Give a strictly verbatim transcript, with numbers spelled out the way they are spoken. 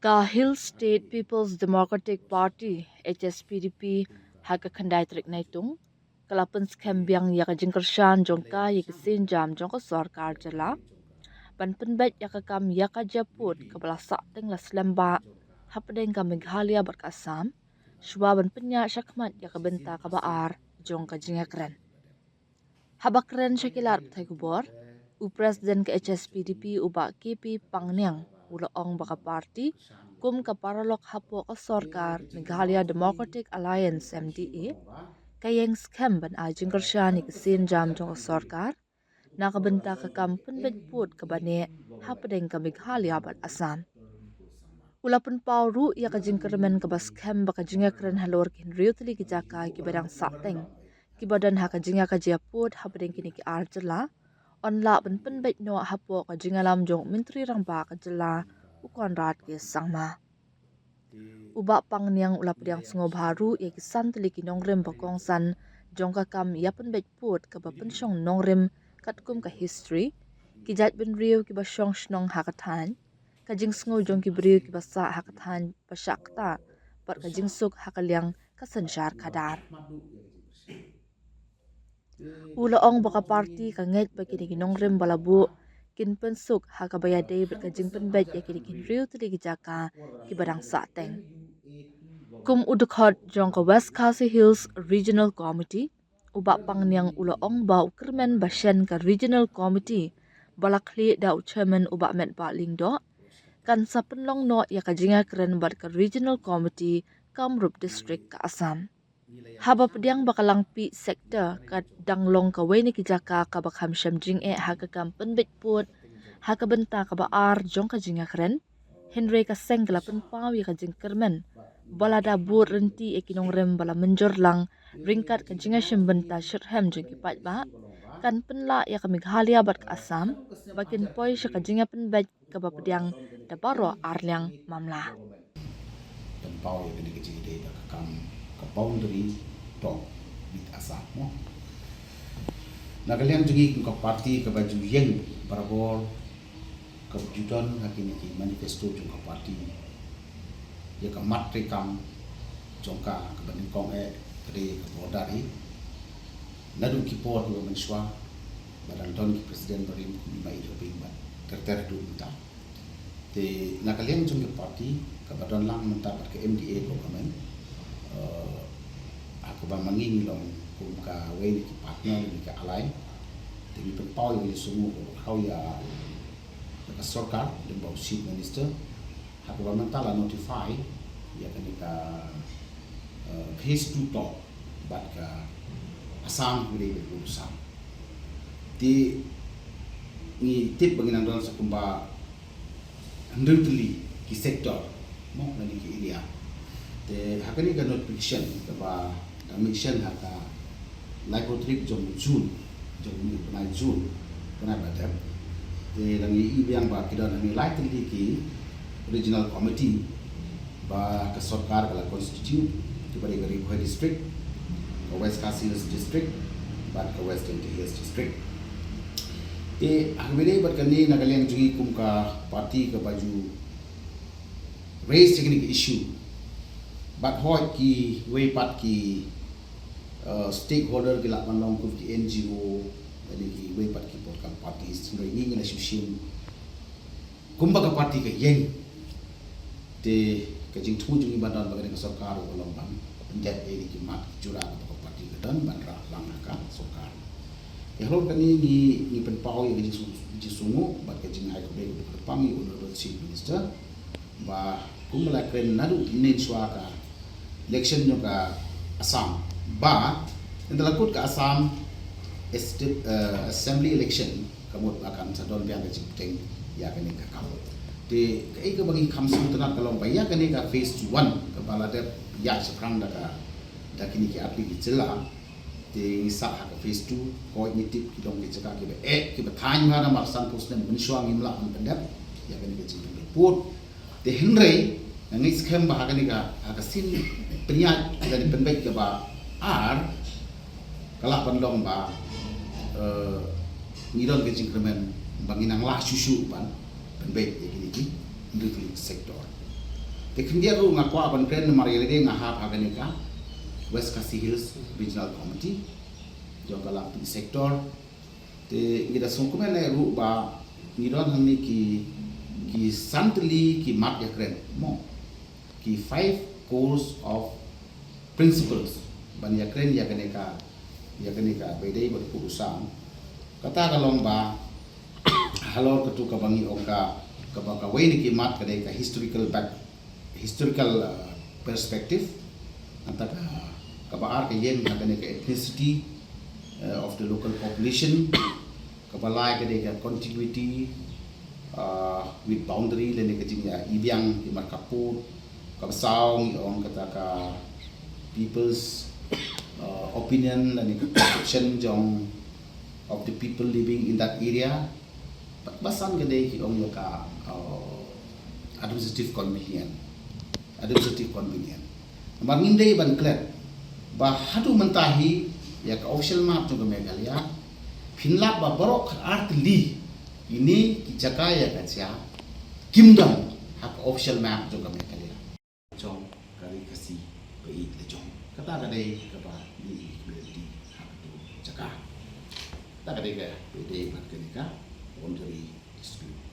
Ka Hill State People's Democratic Party, H S P D P, ha ka khyndai tarik Naitung, ka la pynskhem biang ïa ka jingkyrshan jong ka ïa ki sienjam jong ka sorkar jylla ban pynbeit ïa ka kam ïa ka jingïapud kaba la sahteng la slem bha hapdeng ka Meghalaya bad ka Assam, shuwa ban pynïaid shakhmat ïa ka bynta kaba ar jong ka jingïakren. Haba kren sha ki lad pathai khubor, u President ka H S P D P u Bah K P Pangniang u la ong ba ka party kum ka paralok hapoh ka sorkar Meghalaya Democratic Alliance, M D A, ka ïeng skhem ban ai jingkyrshan ïa ki sienjam jong ka sorkar na ka bynta ka kam pynbeit pud kaba neh hapdeng ka Meghalaya bad Assam. U la pynpaw ruh ïa ka jingkyrmen kaba skhem ba ka jingïakren halor ki hynriew tylli ki jaka kiba dang sahteng, kiba don ha ka jingïakajia pud hapdeng kine ki ar jylla, yn lah ban pynbeit noh hapoh ka jingïalam jong u Myntri Rangbah ka jylla, u Conrad K Sangma. U Bah Pangniang u la pdiang sngewbha ruh ïa ki san tylli ki nongrim ba kongsan jong ka kam ïa pynbeit pud kaba pynshong nongrim katkum ka history, ki jaitbynriew kiba shong shnong ha ka thaiñ, ka jingsngew jong ki briew kiba sah ha ka thaiñ ba shah ktah, bad ka jingsuk ha ka liang ka synshar khadar. U la ong ba ka party ka ngeit ba kine ki nongrim ba la buh kin pynsuk ha kaba ïadei bad ka jingpynbeit ïa kine ki hynriew tylli ki jaka kiba dang sahteng. Kum u dkhot jong ka West Khasi Hills Regional Committee, u Bah Pangniang u la ong ba u kyrmen ba shen ka Regional Committee ba la khlieh da u Chairman u Bah Metbah Lyngdoh kan sa pynlong noh ïa ka jingïakren bad ka Regional Committee Kamrup District ka Assam. Haba pdiang ba ka Langpih sector ka dang long kawei na ki jaka kaba kham shem jingeh ha ka kam pynbeit pud ha ka bynta kaba ar jong ka jingïakren, hynrei ka seng ka la pynpaw ïa ka jingkyrmen ba lada bud ryntih ïa ki nongrim ba la mynjur lang ryngkat ka jingïashim bynta shitrhem jong ki paidbah, kan pynlah ïa ka Meghalaya bad ka Assam ba kin poi sha ka jingïapynbeit kaba pdiang da baroh arliang mamla. Pynpaw ïa kane ka jingïadei da ka kam ka boundary talk with Assam mo. Na ka liang jong ngi kum ka party kaba ju ïeng barabor, kaba ju don ha kine ki manifesto jong ka party, ïa ka mat treikam jong ka kaba nyngkong eh ka dei ka border eh. Naduh ki por kiba mynshuwa ba dang don ki president barim kum i Bah E. Riewping bad ter ter haduh mynta. Te na ka liang jong ka party kaba don lang mynta bad ka M D A government, eh, ha kaba ma ngi ngi long kum kawei na ki partner ne ki ally. Te ngi pynpaw ïa ka jingsngewnguh kaba khraw ïa ka sorkar lyngba u Chief Minister ha kaba mynta la notify ïa kane ka, eh, phase two talk bad ka Assam, kaba dei bad u Assam. Te ngi tip ba ngi nang don sa kumba hynriew tylli ki sector mo, lane ki area. Te ha kane ka notification kaba dang mention ha ka laiphew tarik jong June, jong u bnai June, bnai ba dep. Te dang ïohi biang ba ki don hangne lai tylli ki regional committee ba ka sorkar ka la constitute, kiba dei ka Ri Bhoi District, ka West Khasi Hills District bad ka West Jaintia Hills District. Te ha kaba ïadei bad kane, na ka liang jong ngi kum ka party kaba ju raise ïa kine ki issue bad hooid kiwei pat ki, uh, stakeholder ki lah ban long kum ki N G O lane kiwei pat ki political parties, hynrei ngi ngi la shu shim kumba ka party ka ïeng. Te ka jingthmu jong ngi ba don ba kane ka sorkar ka long ban pyndep ïa kine ki mat ki jura kaba ka party ka don ban rah lang ha ka sorkar. Te halor kane ngi ngi pynpaw ïa ka jingsngew, jingsngewnguh bad ka jingai khublei kaba kyrpang ïa u Honorable Chief Minister ba kumba la kren naduh mynshwa ka election jong ka Assam ba ynda la kut ka Assam Assembly election, ka mut ba kan sa don biang ka jingpyrshang ïa kane ka kam. Te kaei kaba ngi kham sngewtynnat ka long ba ïa kane ka phase one kaba la dep ïaid shaphrang da ka, da kine ki artylli ki jylla, te ngi sah ha ka phase two, hooid ngi tip ki long ki jaka kiba eh, kiba thaiñ bha, namar sanphew snem mynshwa ngim lah ban pyndep ïa kane ka jingpynbeit pud. Te hynrei nga ngeit skhem ba ha kane ka, ha ka sien pynïaid lane pynbeit kaba ar, ka lah ban long ba, eh, ngi don ka jingkyrmen ba ngin nang lah shuh shuh ban pynbeit ïa kine ki hynriew tylli ki sector. Te khyndiat ruh nga kwah ban kren namar ïa lade nga hap ha kane ka West Khasi Hills Regional Committee jong ka Langpih Sector. Te ngi da sngewkmen eh ruh ba ngi don hangne ki ki san tylli ki mat ïakren mo, ki five cores of principles ban ïakren ïa kane ka ïa kane ka ba ïadei bad ka kut u sam. Kata ka long ba halor katu kaba ngi ong ka kaba kawei na ki mat ka dei ka historical back historical uh, perspective. Nangta ka kaba ar ka ïeng ha kane ka ethnicity uh, of the local population. Kaba lai ka dei ka contiguity uh, with boundary lane ka jingïa ibiang ki markaput. Kaba saw ngi ong kata ka people's uh, opinion lane ka perception jong of the people living in that area. Bad ba san ka dei ki ong ïa ka uh, administrative convenience. Administrative convenience. Namar ngim dei ban klet ba haduh mynta hi ïa ka official map jong ka Meghalaya phin lap ba baroh khatar tylli ine ki jaka ïa ka jia kim don ha ka official map jong ka Meghalaya. Jong ka Ri Khasi ba ïeit la jong. Kata ka dei kaba ngi ïa ki community ha katu jaka. Kata ka dei kaba ïadei bad kane ka boundary dispute.